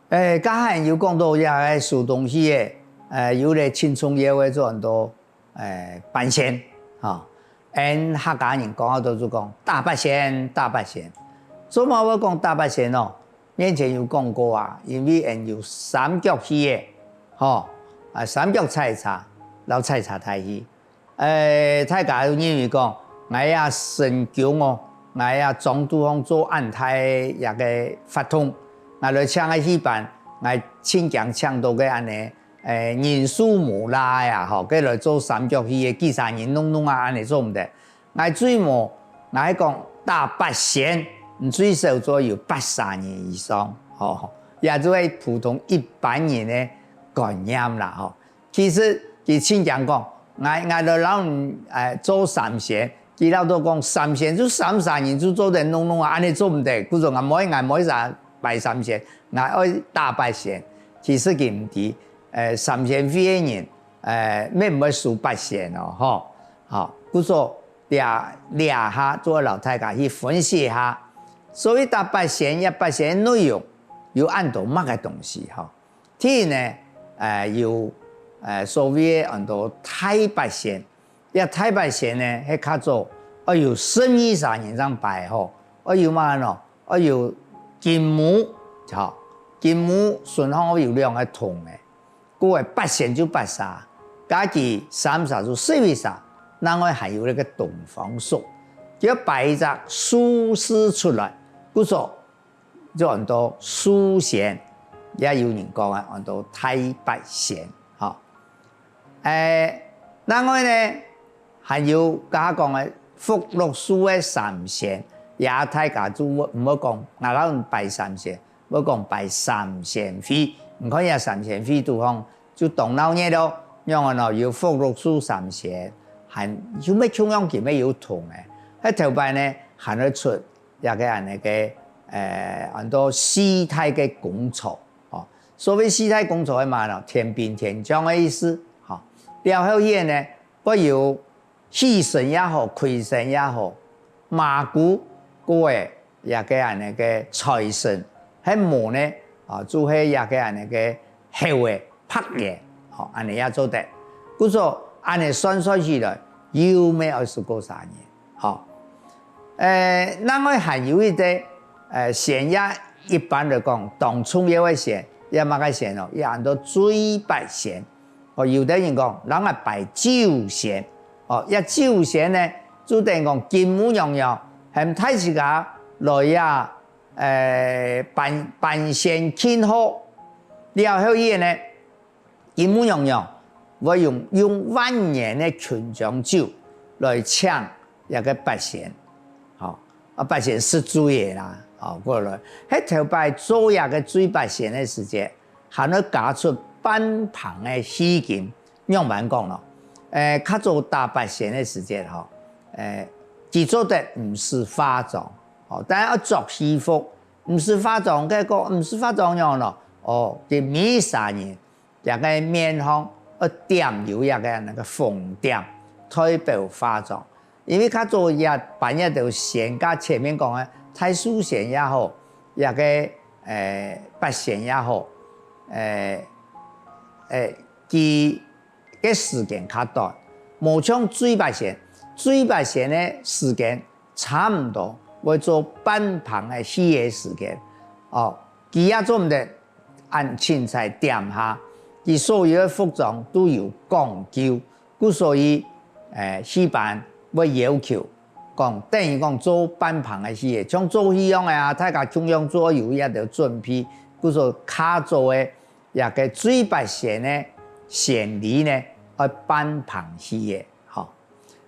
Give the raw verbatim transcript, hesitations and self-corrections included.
誒，頭先有講到這个收東西个，誒，有个盡重要个做安到，誒，八仙，吼。𠊎客家人講个都係講打八仙，打八仙。做麼會講打八仙哦？面前有講過啊，因為𠊎有三腳戲个，吼，啊，三腳採茶，摎採茶大戲。 誒，大家都認為講，𠊎也身強哦，𠊎也莊肚項做恁大一个法通，𠊎來請个戲班，𠊎盡驚請到个恁呢，誒，人手無罅个啊，吼，該來做三腳戲个幾儕人弄弄啊，恁呢做毋得。𠊎最無，𠊎係講打八仙，最少做有八十人以上，吼，也就係普通一般人个觀念啦，吼。 其實佢盡驚講，𠊎𠊎來摎你誒做三仙，佢恅著講三仙就三儕人就做得弄弄啊，恁呢做毋得。故所𠊎毋愛，𠊎毋愛啥拜三仙，𠊎愛打八仙。其實佢毋知，誒，三仙會个人，誒，乜毋會收八仙哦，吼。好，故所這這下做摎大家去分析一下，所謂打八仙，這八仙个內容有恁多麼个東西吼。 第一呢，誒，有，誒，所謂个安到大八仙。這大八仙呢，係較早愛有十二儕人正拜好，愛有麼个呢？愛有金母，吼，金母脣項愛有兩个銅个，故个八仙就八儕，加佢三儕就十一儕，另外還有該个東方朔，就愛拜一隻宿世出來，故所 就安到宿仙，也有人講啊，安到大八仙，吼。誒，另外呢，還有頭下講个福祿壽个三仙，也大家就毋好講，𠊎摎你拜三仙，愛講拜三仙會。你看這三仙會肚項就當鬧熱囉，仰仔呢，有福祿壽三仙，還有乜共樣佢乜有銅个。該頭擺呢，還會出 這个恁呢个，誒，安到四大个公曹，吼。所謂四大公曹係麼个呢？天兵天將个意思，吼。了後去呢，會有喜神也好，虧神也好，麻姑，故个這个恁呢个財神，係無呢，啊，就係這个恁呢个猴仔、白煙，吼，恁呢也做得。故所恁呢算算起來，又乜愛收過儕人。 吼。誒，另外還有一個，誒，仙也一般來講，當重要个仙，也麼个仙哦，也安到醉八仙。哦，有个人講，人啊拜酒仙。哦，這酒仙呢，就等於講金母娘娘，喊大自家來呀，誒，扮扮仙慶賀。了後去呢， 金母娘娘會用用萬年个琴漿酒來請這个八仙，吼，啊八仙食醉个啦，吼，過來，該頭擺做這个醉八仙个時節，還愛加出半棚个戲金，仰般講呢？誒，較早打八仙个時節吼，誒，佢做得毋使化妝，吼，但係愛著戲服，毋使化妝，該講毋使化妝樣咯，哦，佢每儕人 這个面項愛點有這个恁呢个紅點，代表化妝。因為較早這扮這兜仙，頭前面講个大壽仙也好，這个，誒，八仙也好，誒，誒，佢个時間較短，無像醉八仙，醉八仙个時間 差毋多會做半棚个戲个時間。哦，佢也做毋得恁清採點下，佢所有个服裝都有講究，故所以，誒，戲班會要求講，等於講做半棚个戲个，像做戲樣个啊，大家共樣做有一兜準備，故所較早个這个醉八仙个仙禮呢，愛半棚戲个。